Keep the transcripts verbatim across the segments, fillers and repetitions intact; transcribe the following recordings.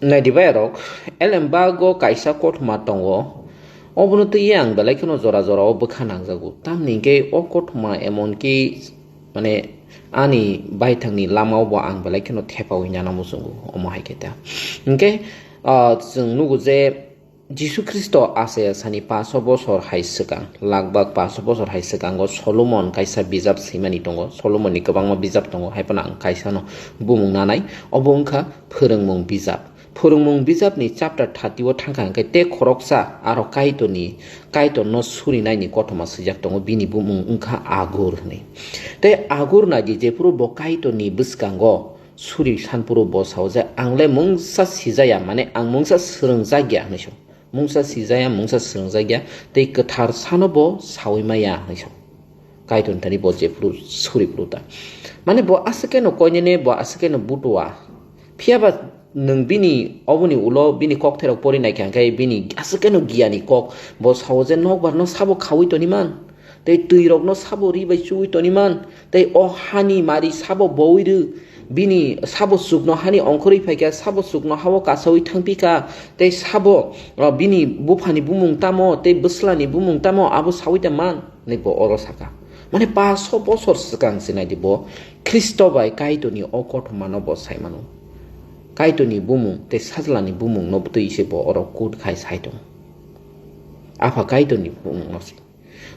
Naidi bayarok, elembago kaisa kothoma tongo, obono twiwi ang belai kheno jora jorao bwkha nangjago. Tamni hwnkhe o kothoma emonki, mane, ani baithangni lamao bo ang belai kheno thepaui nana muchungo, omo hai khe ta. Hwnkhe, ah, chwng nugo je Jisu Khristo achai achani paanch bosor hai swkang, lagbak paanch bosor hai swkango Solomon kaisa bijap swimani tongo. Solomonni kwbangma bijap tongo, hai phano ang kaisano bumung nanai. Obo wngkha Phwrwngmung bijap. Phwrwngmung bijapni chapter thirty o thangkha hwnkhe, tei khoroksa aro Kaitorni, Kaitorno surinaini kothoma swijak tongo, bini bumung wngkha Agur hwnwi. Tei Agur naidi, jephuru bo Kaitorni bwskango suri sanphuru bo sao je, "Ang le mungsa sijaya, mane ang mungsa swrwngjakya," hwnwi sao. Mungsa sijaya, mungsa swrwngjakya, tei kwthar sano bo saui maya hwnwi sao. Kaitorni thani bo jephuru suri phuru ta. Mane bo aswk khe no koinene, bo aswk khe no butua. Phiya ba nwng bini oboni ulo bini kokthairok pori naikha hwnkhe bini aswk khe no giyani kok. Bo sao je nokbar no sabo khaui toniman. Tei twi rok no sabo ri bai chuui toniman. Tei o hani mari sabo boui rw. Bini sabo chukno hani ongkhorwi phaikha, sabo chukno hao kasaui thangpikha. Tei sabo, o, bini buphani bumung tamo, tei bwslani bumung tamo, abo saui ta man? Hwnwi bo oro saka. Mane paanch bosor swkang se naidi bo Khristo bai Kaitorni o kothomano bo sai mano. Kaitorni bumung tei Sajlani bumungno twi se bo oro kut khai sai tongo. Apha Kaitorni bumungno se.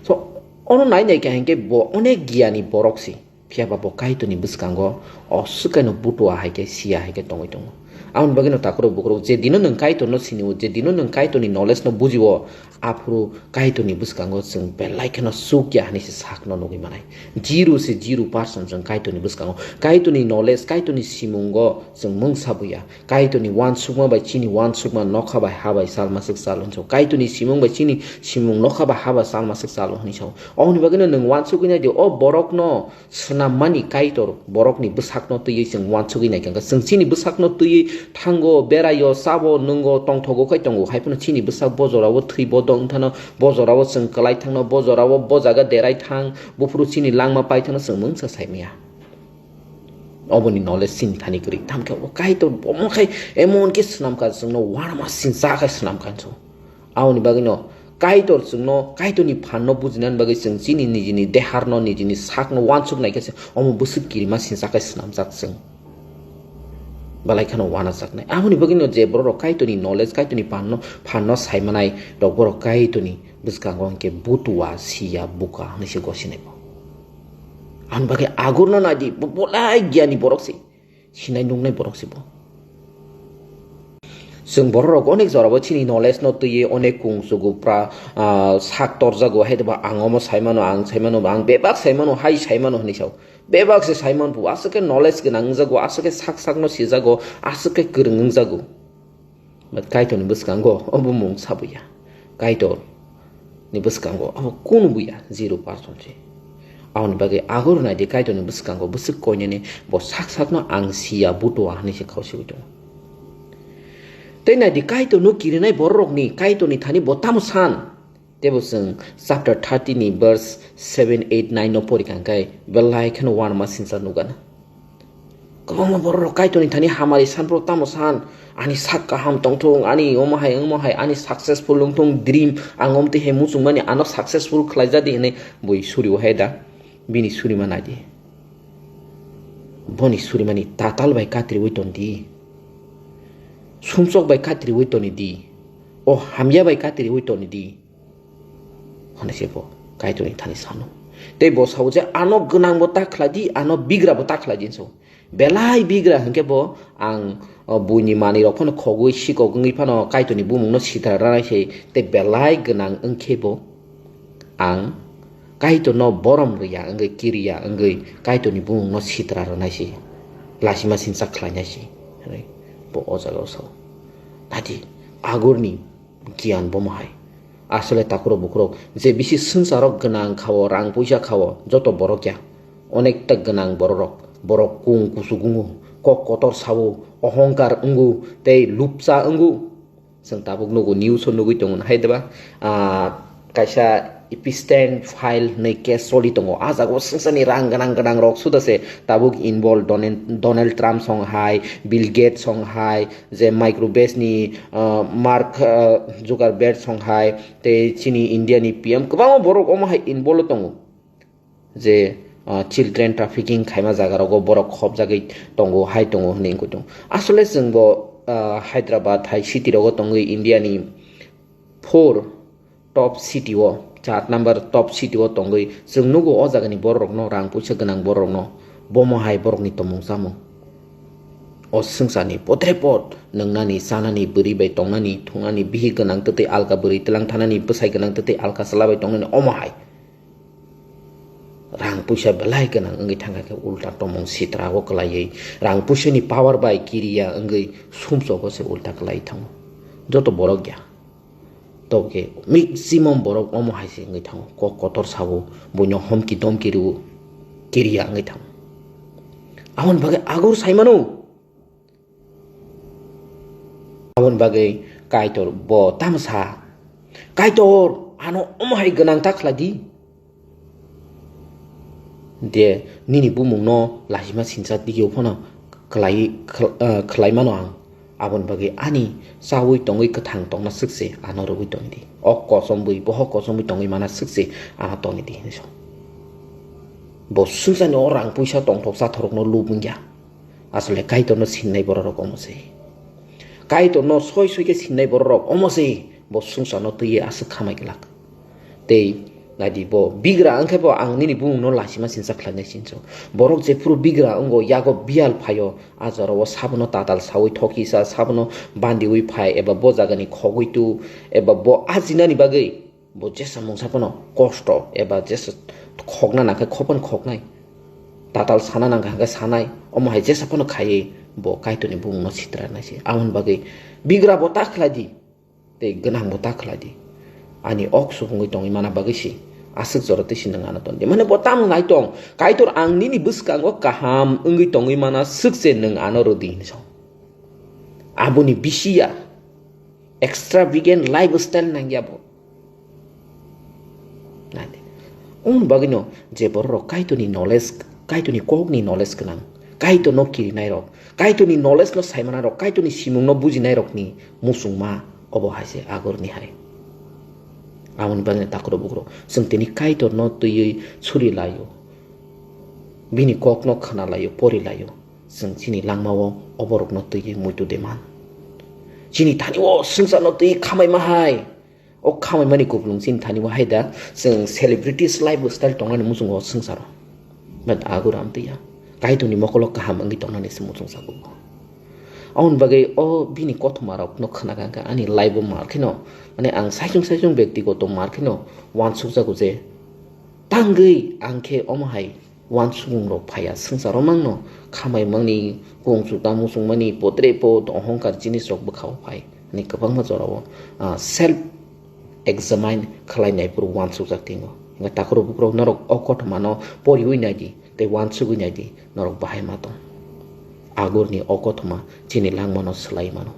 So, ono nai nai kha hinkhe bo onek giyani borok se. Phiya ba bo Kaitorni bwskango o swkaino butua hai khe siya hai khe tongwi tongo. Aboni bagwino takhurok bukhurok je dino nwng Kaitorno sinio, je dino nwng Kaitorni knowledge no bujio, aphuru Kaitorni bwskango chwng belai kheno chukya hinwi se sakno nugwi manai. Zero se zero percent chwng Kaitorni bwskango. Kaitorni knowledge, Kaitorni simungo chwng mungsa buya. Kaitorni uansukma bai chini uansukma nokha bai ha bai salmaswk chalo hinwi sao. Kaitorni simung bai chini simung nokha bai ha bai salmaswk chalo hinwi sao. Oboni bagwino nwng uansugwi nai di, o borokno swnammani Kaitor borokni bwsakno twiwi chwng uansugwi naikha. Chwng chini bwsakno twiwi thango, beraio, chabo, nwngo, tongthogo khai tongo. Hai phano chini bwsak bo jorao thwi bodol wng thano, bo jorao chwng kwlai thangno, bo jorao bo jaga derai thang, buphuru chini langma pai thangno chwng mungsa sai maya. Oboni knowledge chini thani kwrwi. Tamkhe bo Kaitor bomo khai emon khe swnamkha, chwngno uanama sinsa khai swnamkha hinwi sao. Aboni bagwino Kaitor chwngno, Kaitorni phanno bujinani bagwi chwng chini nijini deharno, nijini sakno uansuk naikhe se omo bwswk kirima sinsa khai swnamjak chwng. Belai kheno uanajaknai. Aboni bagwino je bororok Kaitorni knowledge, Kaitorni phanno, phanno saimanai rok borok Kaitorni bwskango hinkhe butua, siya, buka hinwi se gosinai bo. Aboni bagwi Agurno naidi, bo belai giyani borok se. Sinai nuknai borok se bo. Chwng bororok onek jorabo chini knowledge no twiwi onek kung chugo pra, ah, sak torjago, hai ba ang omo saimano, ang saimano, ang bebak saimano, hai saimano hinwi sao. Bebak se saimano bo, aswk khe knowledge gwnang wngjago, aswk khe sak sakno sijago, aswk khe kwrwng wngjago. But Kaitorni bwskango obo mung sabuya. Kaitor ni bwskango abo kunu buya, zero percent se. Aboni bagwi Agur naidi, Kaitorni bwskango bwswk koinene bo sak sakno ang siya, butua hinwi se khao siwi tongo. Tei naidi, Kaitorno kirinai bororokni Kaitorni thani bo tamo san? Tebo chwng chapter thirty ni verse seven, eight, nine no pori kha hwnkhe belai kheno uanama sinsa nukgana. Kwbangma bororok Kaitorni thani hamari sanphuru tamo san, ani sak kaham tongthung, ani omo hai, omo hai, ani successful wngthung, dream, ang omtwi hai muchungmani ano successful khlaijadi hinwi bui suri o hai da, bini surima naidi. Boni surimani tatal bai katriwi tondi, sumsok bai katriwi tonidi, o hamya bai katriwi tonidi. Hwnwi se bo Kaitorni thani sano. Tei bo sao je, "Ano gwnang bo ta khlai di, ano bigra bo ta khlai di," hinwi sao. Belai bigra hwnkhe bo ang, o, buini manwi rok phano khogwi sikok wngwi phano Kaitorni bumungno sitra ranai se, tei belai gwnang wngkhe bo ang Kaitorno borom rwya wngwi, kiriya wngwi Kaitorni bumungno sitra ranai se, lasima sinsa khlainai se, hwnwi bo o jaga o sao. Naidi, Agurni giyan bomo hai. Asole takhurok bukhurok je bisi swngcharo gwnang khao, rang puisa khao, joto borok ya. Onekta gwnang bororok, borok kung kuchuk wngo, kok kotor sao, ohongkar wngo, tei lupsa wngo. Chwng tabuk nugo, news o nugwi tongo hai da ba, ah, kaisa Epstein file hinwi case choli tongo. A jagao swngcharni rang gwnang gwnang rok suda se tabuk involve Donald, Donald Trump song hai, Bill Gates song hai, je Microsoft ni, ah, Mark, ah, Zuckerberg song hai, tei chini India ni P M kwbangma borok omo hai involve tongo. Je, ah, children trafficking khaima jaga rogo borok khopjagwi tongo, hai tongo hinwi wngwi tongo. Asole chwngbo, ah, Hyderabad hai city rogo tongwi India ni four top city o, char number top city o tongwi chwng nugo o jagani borok rokno, rang puisa gwnang borok rokno, bomo hai borokni tomung chamung. O swngcharni potre pot nwngnani, chanani, bwrwi bai tongnani, thungnani, bihik gwnang twtwi alka bwrwi tlang thanani, bwsai gwnang twtwi alka chwla bai tongnani omo hai. Rang puisa belai gwnang wngwi thangkha khe ulta tomung sitra o kwlaiwi, rang puisani power bai kiriya wngwi sumsogo se ulta kwlai thango joto borok ya. Tobokhe maximum borok omo hai se wngwi thango, kok kotor sao, buino homki domki rwo, kiriya wngwi thango. Aboni bagwi agur sai mano. Aboni bagwi Kaitor bo tamo sa, "Kaitor, ano omo hai gwnang ta khlai di." De, nini bumungno lahima sincha digio phano khlai, khl-, eh, khlai mano ang. Aboni bagwi ani chaui tongwi kwthang tongna swk se ano rwgwi tong di. O kosom bwi, bohok kosom bwi tongwi mana swk se ano tongwi di hinwi sa. Bo swngcharni o rang puisa tongthok chathorokno lub wngya. Asole Kaitorno sinnai bororok omo se. Kaitorno soi soi khe sinnai bororok omo se, bo swngcharno twiwi aswk khamai glak. Tei naidi, bo bigra wngkhe bo ang nini bumungno lasima sincha khlainai sincho. Borok jephuru bigra wngo, yago biyal phaio, a jorao sabono tatal saui thoki sa, sabono bandiui phai, eba bo jagani khogwi tu, eba bo ajinani bagwi bo jesa mungsa phano kosto eba jesa khokna nangkhe khopon khoknai, tatal sana nangkha hwnkhe sanai, omo hai jesa phano khaiwi bo Kaitorni bumungno sitrarnai se. Aboni bagwi bigra bo ta khlai di, tei gwnang bo ta khlai di. Ani ok subungwi tongwi mana bagwi se aswk jora tei se nwng ano ton di. Mane bo tamo nai tong, "Kaitor, ang nini bwskango kaham wngwi tongwi mana swk se nwng ano rw di," hinwi sa. Aboni bisi ya, extravagant lifestyle nangya bo. Nai di. Wng bagwino je bororok Kaitorni knowledge, Kaitorni kokni knowledge gwnang, Kaitorno kirinairok, Kaitorni knowledge no saimanarok, Kaitorni simungno bujinairokni muchungma obo hai se agorni hai. Aboni bagwino takhro bukhro chwng tini Kaitorno twiwi suri laio, bini kokno khna laio, pori laio. Chwng chini langmao oborokno twiwi muitu de man. Chini thani o swngcharno twiwi khamaima hai. O khamaimani kupulung chini thani o hai da, chwng celebrities lifestyle tongnani muchungo swngcharo. But agur amtwi ya. Kaitorni mokolo kaham wngwi tongnani se muchungsago. Aboni bagwi o bini kothoma rokno khna kha ani life o mar kheno, mane ang saichung saichung bektigoto mar kheno uansukjago je tangwi ang khe omo hai uansukmung rok phaiya swngcharo mangno, khamaimani, kung chuta muchungmani, potre pot, ohongkar jinis rok bwkhao phai. Ani kwbangma jorao, ah, self examine khlai nai phuru uansukjak tingo. Hingkhe takhro bukhro norok o kothomano poriwi nai di tei uansugwi nai di, norok bahai ma tong. Agurni o kothoma chini langmano swlai mano.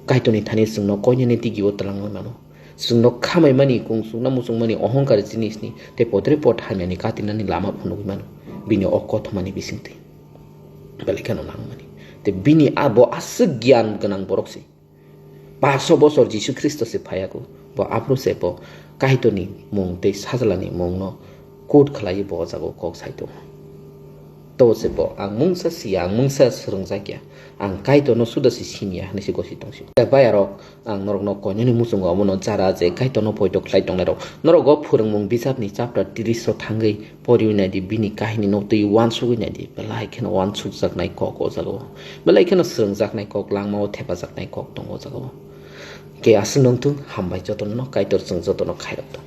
Kaitorni thani chwngno koinani digio twlangwi mano. Chwngno khamaimani, kung chukna muchungmani, ohongkar jinisni tei potre pot hamyani katinani lama phunugwi mano bini o kothomani bisingtwi. Belai kheno nangmani. Tei bini a, bo aswk giyan gwnang borok se. Paso bosor Jisu Khristo se phaiyago. Bo aphuru se bo Kaitorni mung tei Sajlani mungno quote khlaiwi bo o jagao kok sai tongo. Tobo se bo, "Ang mungsa siya, ang mungsa swrwngjakya, ang Kaitorno suda se siniya," hwnwi se gosi tongsi. Tei bayarok, ang norokno koinani muchungo omono jara je Kaitorno poito khlai tongnairok, norok o phwrwngmung bijapni chapter tris o thangwi poriwi nai di, bini kahinino twi uansugwi nai di, belai kheno uansukjaknai kok o jagao, belai kheno swrwngjaknai kok, langmao thepajaknai kok tongo o jagao. Khe aswk nung thung, hambai jotono, Kaitor chwng jotono khairok thung.